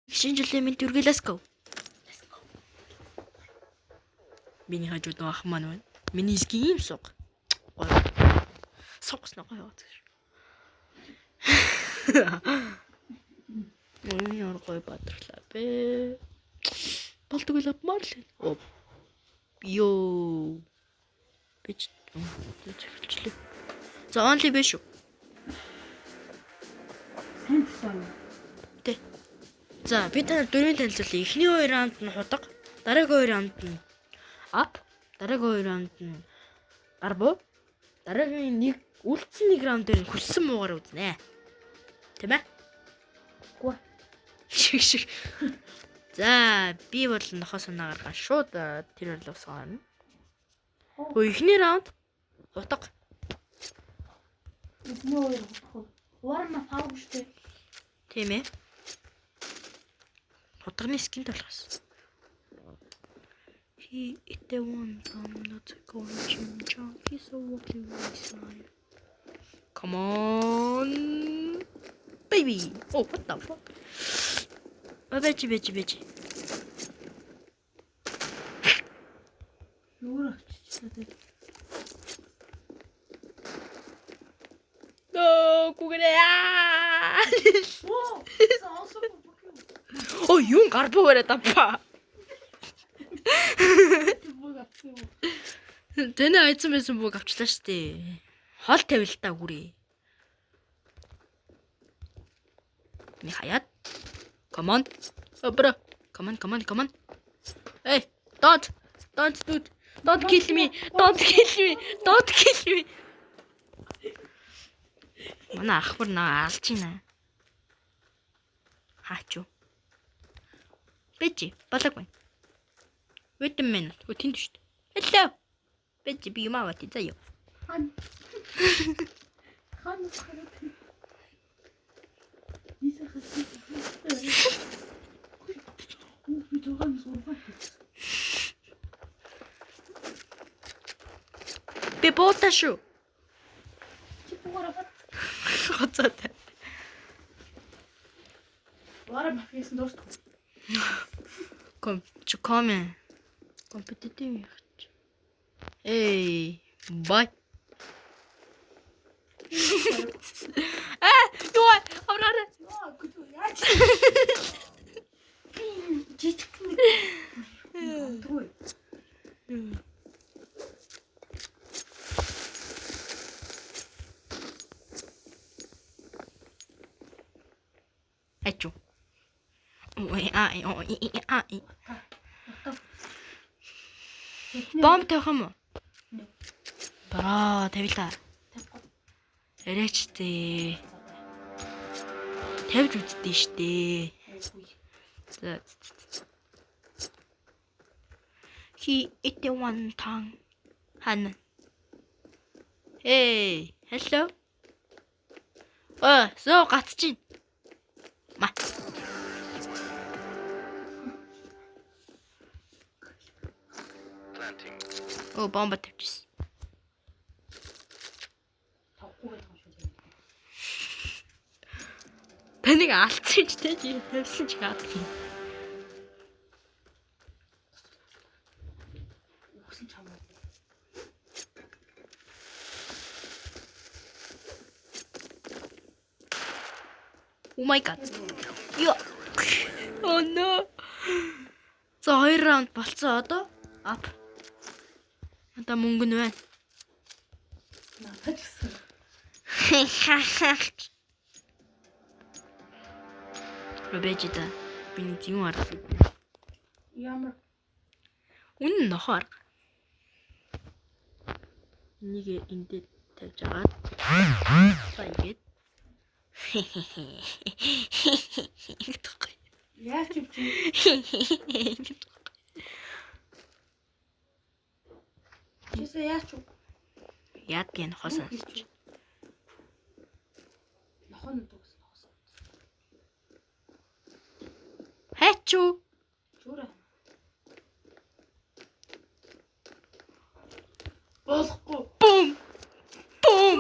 Шинэ жилийн мэнд хүргэе, let's go. Let's go. Миний хажууд нөө ах маань байна. Миний skin ийм суг. Гоё. Сугснаа гоё яваад гэж. Миний ямар гоё бадрлаа бэ. Болдог л авмаар л. Оо. Йоо. Би ч зөвхөлчлээ. За only биш үү? Сайн байна. Тэ. За би танаар дөрвийн танилцуулъя. Эхний хоёр раунд нь худаг, дараагийн хоёр раунд нь ап, дараагийн хоёр раунд нь гарбуу, дараагийн нэг үлдсэн нэг раунд дээр нь хүссэн муугаар үзнэ. Тийм ээ? Үгүй. Шиг шиг. За би бол нохоо санаа гаргаад шууд тэр орлого гарна. Өө эхний раунд хутга. Эхний хоёр хутга. Warm up аа шүү дээ. Тийм ээ. Хутганы skin толгоос. He ate one time not going chim chong. He's so lovely with Come on. Baby. Oh, what the fuck? А бэч бэч бэч. Юу авчичлаа дээ. No, гүгэрээ. Аа. Оо, сонсоо бүх юм. Оо, юун гарбуу бариад апа. Бүх авсан юм. Тэнэ айцсан байсан бүг авчлаа штэ. Хол тавил та гүрээ. Ми хаяад. Come on. Oh, bro. Come on, come on, come on. Hey, don't. Don't do it. Don't kill me. Don't kill me. Don't kill me. Манай ах бүр наа алж байна. Хаач юу? Бэжи, болоог байна. Wait a minute. Хөө тэнд шүү дээ. Hello. Бэжи би юм аваад заяа. Хан. Хан хараад. Нийсэ хасан. Оо, би зургаан зургаан. Би буута шүү. Чи бугаараа бат. Хоцоо. Warm up хийсэн дуустах. Ком чи комен. Компетитив яах чи. Эй, бай. Аа, юу авраарай. Яа, гүтүү яаж. Би жижиг нэг. Дгүй. Ачу. Ой, ай, ой, ай. Бомб тавих юм уу? Бараа, тавил та. Арайч дээ. Тавьж үздэй штэ. За. He ate one tongue. Хан. Hey, hello. Оо, суу гацчин. Ма. Оо, бомба тавьчихсан. Тавхгүй гэдэг юм шүү дээ. Таныг алдсан ч тэ чи тавьсан ч яадаг юм. Үхсэн ч хамаагүй. Oh my god. Йоо. Oh no. За хоёр раунд болцсон одоо. Ап. Одоо мөнгө нь байна. Надад ч гэсэн. Робэжи да. Би нэг юм арга. Ямар Үнэн нохоо арга. Энийг энд дээр тавьж агаад ба ингээд. Ингэдэг. яаж юм чи? Ингэдэг. Чисээ яаж юм? Яадгийн нохоо сонсч. Нохоо нь дүүс нохоос. Хайчуу. Чүүрэ. Болохгүй. Бум. Бум.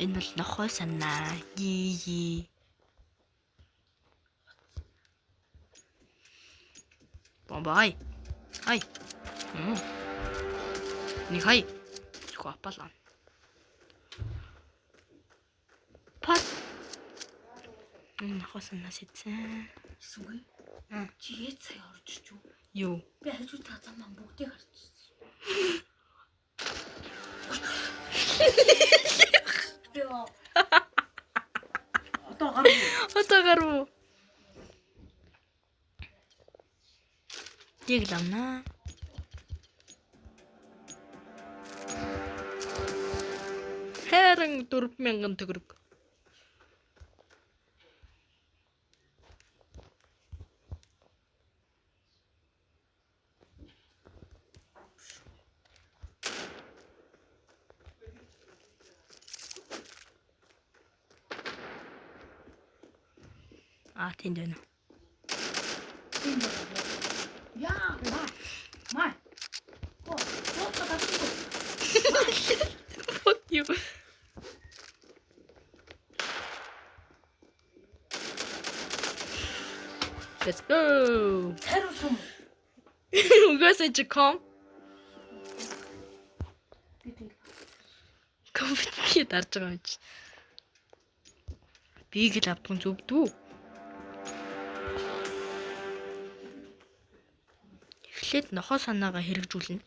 Энэ бол нохой санаа. Ги. Бомбай. Хай. Нэг хай. Зөвхөн апалаа. Пат. Нохой санаа сэтсэн. Сүгэ. Чи яаж сая орж ич үү? Юу? Би хажуу та замаа бүгдийг харчихсан. Одоо гарав. Одоо гарав. Тэг ламна. Харин 4000 төгрөг. А тэнд байна. Тийм байна. Яа, маа. Маа. Оо, тоо. Fuck you. Let's go. Хариу юм. Угаасаа чи ком Би тэгэл. компьютер дарж байгаа юм чи. Биг л авдгүй зүвдүү. Эхлээд нохоо санаагаа хэрэгжүүлнэ.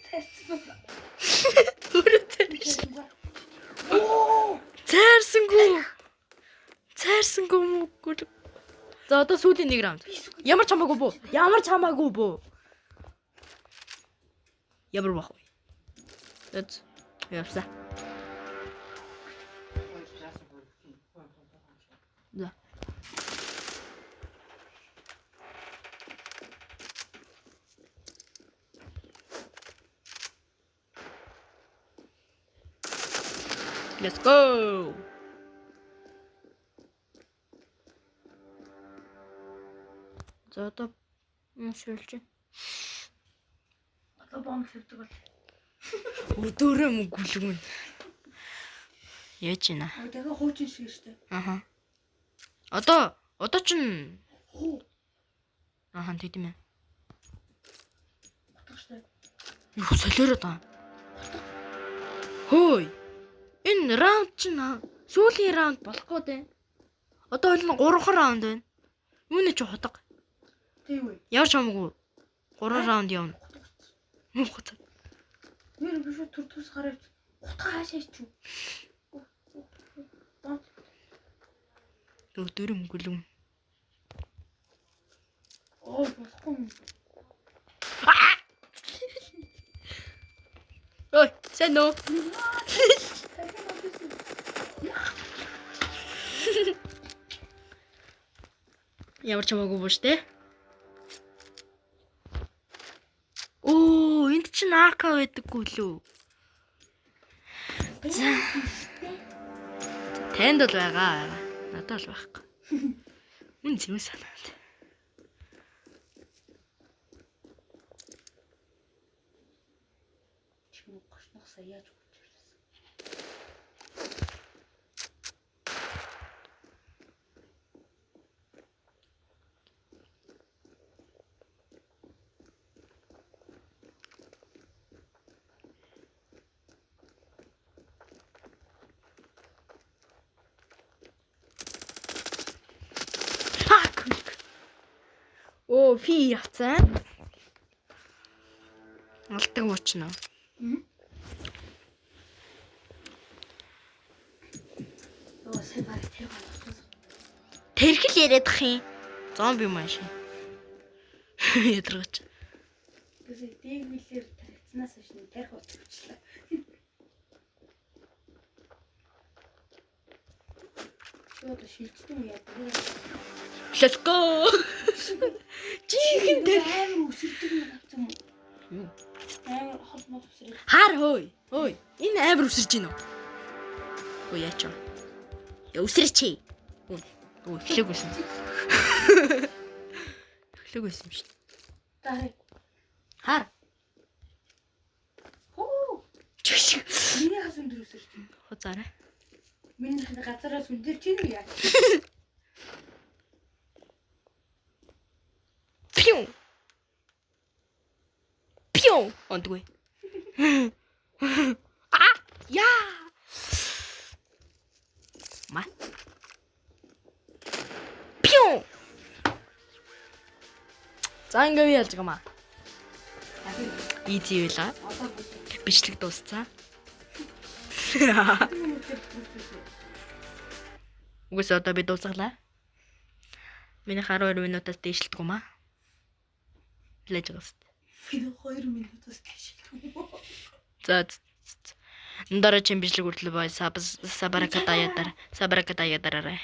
Тарцсан. Өөрөө цайрсан. Цайрсангүй. Цайрсангүй мөгүй. За одоо сүүлийн нэг раунд. Ямар ч хамаагүй буу. Ямар ч хамаагүй буу. Ямар бах вэ? Тэт. Явса. За. Let's go. За одоо шүлж. Одоо бомб шивдэг бол. Өдөөрөө мөнгөлгүн. Яаж ийна? Дахиад хуучин шиг штэ. Аха. Одоо чин Хуу. аха тэгдэм юм. Утга штэ. Юу солиороод байгаа. Хөөй. Энэ раунд чинь сүүлийн раунд болохгүй дээ. Одоо хоёул нь 3 раунд байна. Юуны чи хутга. Тийм үү. Ямар ч хамаагүй 3 раунд явна. Мөнх. Нэр би шууд төр төс гараа авч. Утга хаашаа ичв. Бомб. Өдөөрөө мөнгөлгүн. Оо болохгүй юм. Ой, сайн уу? Ямар ч хамаагүй боош те. Оо, энд чинь АК байдаггүй лүү. За. Танд бол байгаа. Надад бол байхгүй. Үн зэвэн санаад. Чи гошнохсаа яаж өгч ирсэн? Fuck. Оо, фи явцсан. Алдаг уучна. Йоо, сая бараг тэр гарах. Тэрхэл яриадах юм. Зомби маш. Ядаргач. Гэсэн дийгмэлээр тархицнаас хойш нь тарих утгачлаа. Йоо, одоо шилждэг юм яа. Let's go. Жинхэнэ тэр Амар өсөрдөг юм авсан юм уу? Юу? Амар хол мол өсөрдөг. Хар хөөй. Хөөй. Энэ амар үсэрч гинөө. Өө яач вэ? Яа үсрэч. Өө эхлээгүйсэн. Эхлээгүйсэн юм шүү. Дараа. Хар. Хөө. Чиш. Миний хас өндөр өсөрч байна. Хуцаарай. Миний газараас өндөр чи юу яа? Пью. Пью. Ондгүй. А! Яа. Ма. Пью. За ингээ би ялж байгаа маа. Easy байла. Одоо бүгд. Бичлэг дуусцаа. Үгүйс одоо би дуусгалаа. Миний 12 минутаас дээшлдэг юм аа. Лэж байгаа сте. Би 2 минутаас дээш. За. Дараа чинь бичлэг хүртэл бай. Сабараката ядар. Сабараката ядараарай.